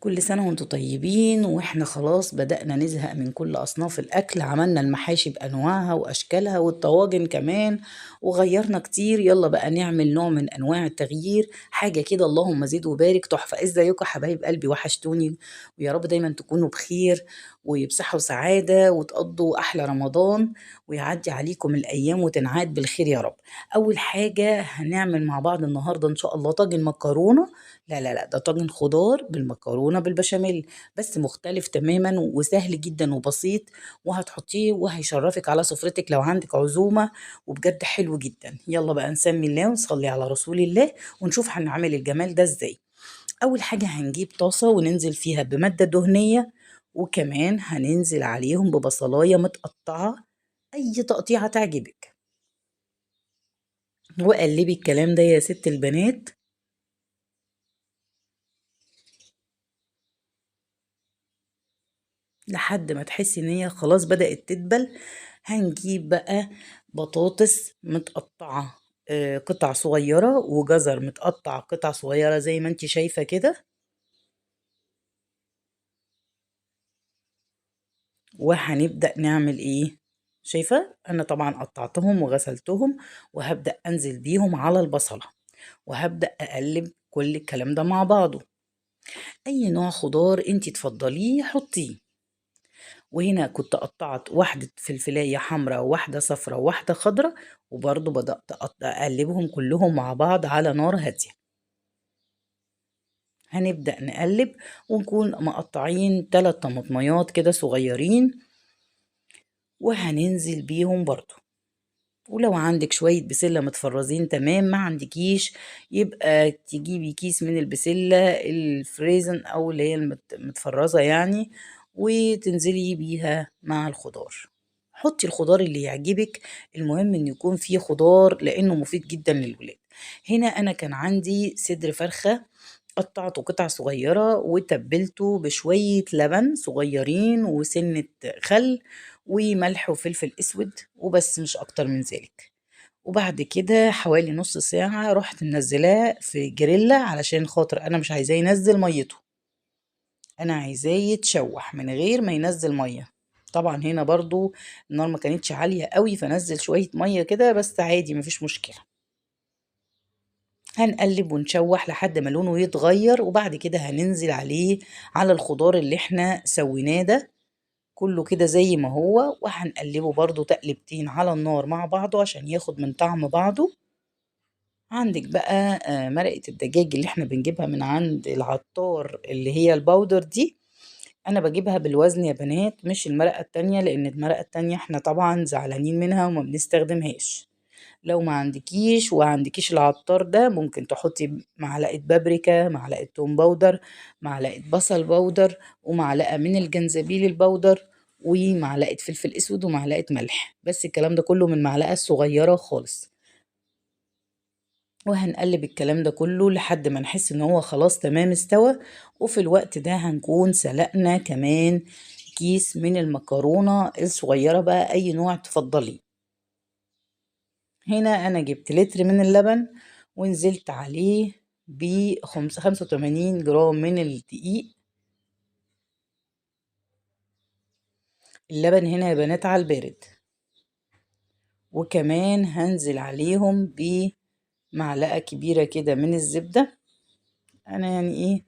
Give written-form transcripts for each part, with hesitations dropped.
كل سنة وانتم طيبين. واحنا خلاص بدأنا نزهق من كل أصناف الأكل، عملنا المحاشي بأنواعها وأشكالها والطواجن كمان وغيرنا كتير. يلا بقى نعمل نوع من أنواع التغيير، حاجة كده اللهم زد وبارك تحفة. ازيكم حبايب قلبي؟ وحشتوني، ويا رب دايما تكونوا بخير وبصحة وسعادة وتقضوا أحلى رمضان ويعدي عليكم الأيام وتنعاد بالخير يا رب. أول حاجة هنعمل مع بعض النهاردة إن شاء الله طاجن مكرونة، لا لا لا ده طاجن خضار بالمكرونة بالبشاميل، بس مختلف تماما وسهل جدا وبسيط، وهتحطيه وهيشرفك على سفرتك لو عندك عزومة، وبجد حلو جدا. يلا بقى نسمي الله ونصلي على رسول الله ونشوف هنعمل الجمال ده ازاي. أول حاجة هنجيب طاسة وننزل فيها بمادة دهنية، وكمان هننزل عليهم ببصلاية متقطعة، أي تقطيعة تعجبك، وقلبي الكلام ده يا ست البنات. لحد ما تحسي ان هي خلاص بدأت تدبل. هنجيب بقى بطاطس متقطعة قطع صغيرة، وجزر متقطع قطع صغيرة زي ما انت شايفة كده، وهنبدأ نعمل ايه؟ شايفة انا طبعا قطعتهم وغسلتهم، وهبدأ انزل بيهم على البصلة، وهبدأ اقلب كل الكلام ده مع بعضه. اي نوع خضار انت تفضليه حطيه. وهنا كنت قطعت واحدة فلفلاية حمراء وواحدة صفراء وواحدة خضراء، وبرضو بدأت أقلبهم كلهم مع بعض على نار هادية. هنبدأ نقلب، ونكون مقطعين 3 طماطميات كده صغيرين، وهننزل بيهم برضو. ولو عندك شوية بسلة متفرزين تمام، ما عندكيش يبقى تجيبي كيس من البسلة الفريزن أو اللي هي المتفرزة يعني، وتنزلي بيها مع الخضار. حطي الخضار اللي يعجبك، المهم ان يكون فيه خضار لانه مفيد جدا للولاد. هنا انا كان عندي صدر فرخة قطعته قطع صغيرة وتبلته بشوية لبن صغيرين وسنة خل وملح وفلفل اسود وبس، مش اكتر من ذلك. وبعد كده حوالي نص ساعة رحت منزلاه في جريلا، علشان خاطر انا مش عايزاه ينزل ميته، انا عايزاه يتشوح من غير ما ينزل ميه. طبعا هنا برضو النار ما كانتش عالية قوي، فنزل شوية مية كده بس عادي مفيش مشكلة. هنقلب ونشوح لحد ما لونه يتغير، وبعد كده هننزل عليه على الخضار اللي احنا سويناه ده كله كده زي ما هو، وهنقلبه برضو تقلبتين على النار مع بعضه عشان ياخد من طعم بعضه. عندك بقى مرقة الدجاج اللي احنا بنجيبها من عند العطار اللي هي الباودر دي، انا بجيبها بالوزن يا بنات، مش المرقة التانية، لان المرقة التانية احنا طبعا زعلانين منها وما بنستخدمهاش. لو ما عندكيش وعندكيش العطار ده، ممكن تحطي معلقة بابريكا، معلقة توم powder، معلقة بصل powder، ومعلقة من الجنزبيل ال powder، ومعلقة فلفل اسود، ومعلقة ملح، بس الكلام ده كله من معلقة صغيرة خالص. وهنقلب الكلام ده كله لحد ما نحس ان هو خلاص تمام استوى. وفي الوقت ده هنكون سلقنا كمان كيس من المكرونة الصغيرة بقى، اي نوع تفضليه. هنا انا جبت لتر من اللبن ونزلت عليه ب 85 جرام من الدقيق. اللبن هنا يا بنات على البارد. وكمان هنزل عليهم ب معلقة كبيرة كده من الزبدة. انا يعني ايه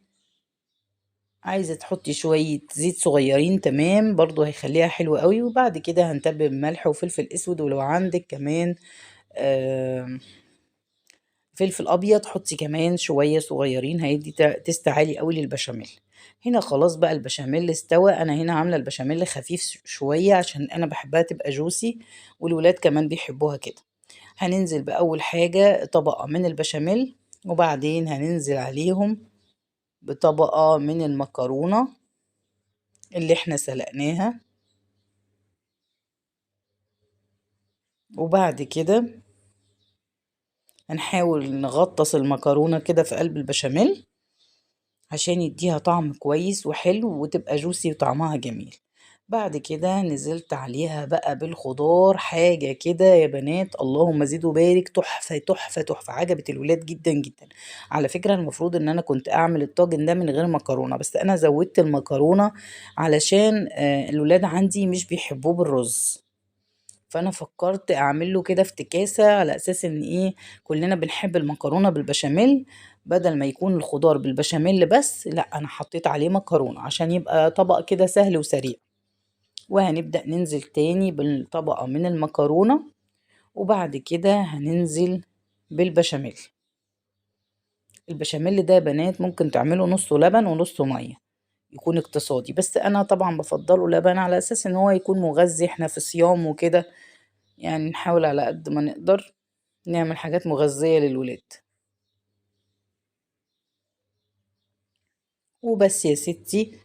عايزة تحطي شوية زيت صغيرين تمام، برضو هيخليها حلوة قوي. وبعد كده هنتبل بملح وفلفل اسود، ولو عندك كمان فلفل ابيض حطي كمان شوية صغيرين، هيدي taste عالي قوي للبشاميل. هنا خلاص بقى البشاميل استوى. انا هنا عاملة البشاميل خفيف شوية عشان انا بحبها تبقى juicy، والولاد كمان بيحبوها كده. هننزل بأول حاجة طبقة من البشاميل، وبعدين هننزل عليهم بطبقة من المكرونة اللي احنا سلقناها، وبعد كده هنحاول نغطس المكرونة كده في قلب البشاميل عشان يديها طعم كويس وحلو وتبقى جوسي وطعمها جميل. بعد كده نزلت عليها بقى بالخضار، حاجة كده يا بنات اللهم زد وبارك، تحفة تحفة تحفة، عجبت الولاد جدا جدا. على فكرة المفروض ان انا كنت اعمل الطاجن ده من غير مكرونة، بس انا زودت المكرونة علشان الولاد عندي مش بيحبوه بالرز، فانا فكرت اعمل له كده افتكاسة على اساس ان ايه، كلنا بنحب المكرونة بالبشاميل، بدل ما يكون الخضار بالبشاميل بس، لا انا حطيت عليه مكرونة عشان يبقى طبق كده سهل وسريع. وهنبدأ ننزل تاني بالطبقة من المكرونة، وبعد كده هننزل بالبشاميل. البشاميل ده يا بنات ممكن تعملوا نصه لبن ونصه مية، يكون اقتصادي، بس انا طبعا بفضله لبن على اساس ان هو يكون مغذي، احنا في صيام وكده، نحاول على قد ما نقدر نعمل حاجات مغذية للولاد. وبس يا ستي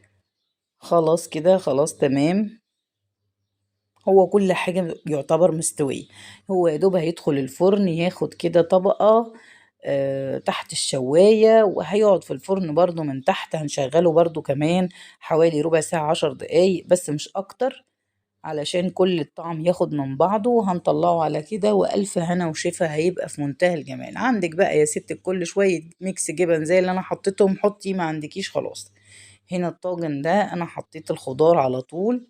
خلاص كده، خلاص تمام، هو كل حاجة يعتبر مستوية، هو يا دوب هيدخل الفرن ياخد كده طبقة، تحت الشواية، وهيقعد في الفرن برضو من تحت، هنشغله برضو كمان حوالي ربع ساعة 10 دقايق بس مش أكتر، علشان كل الطعم ياخد من بعضه. وهنطلعه على كده، وألف هنا وشفا، هيبقى في منتهى الجمال. عندك بقى يا ست الكل شوية mix جبن زي اللي أنا حطيتهم، حطي، ما عندكيش خلاص. هنا الطاجن ده أنا حطيت الخضار على طول،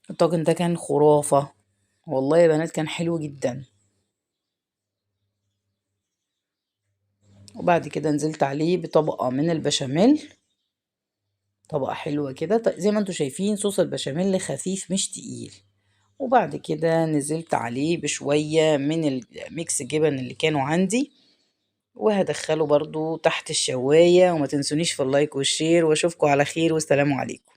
الطاجن ده كان خرافة والله يا بنات، كان حلو جدا. وبعد كده نزلت عليه بطبقة من البشاميل، طبقة حلوة كده. زي ما انتوا شايفين صوص البشاميل خفيف مش تقيل. وبعد كده نزلت عليه بشوية من ال mix جبن اللي كانوا عندي، وهدخله برضو تحت الشواية. وما تنسونيش في ال like وال share، واشوفكم على خير، والسلام عليكم.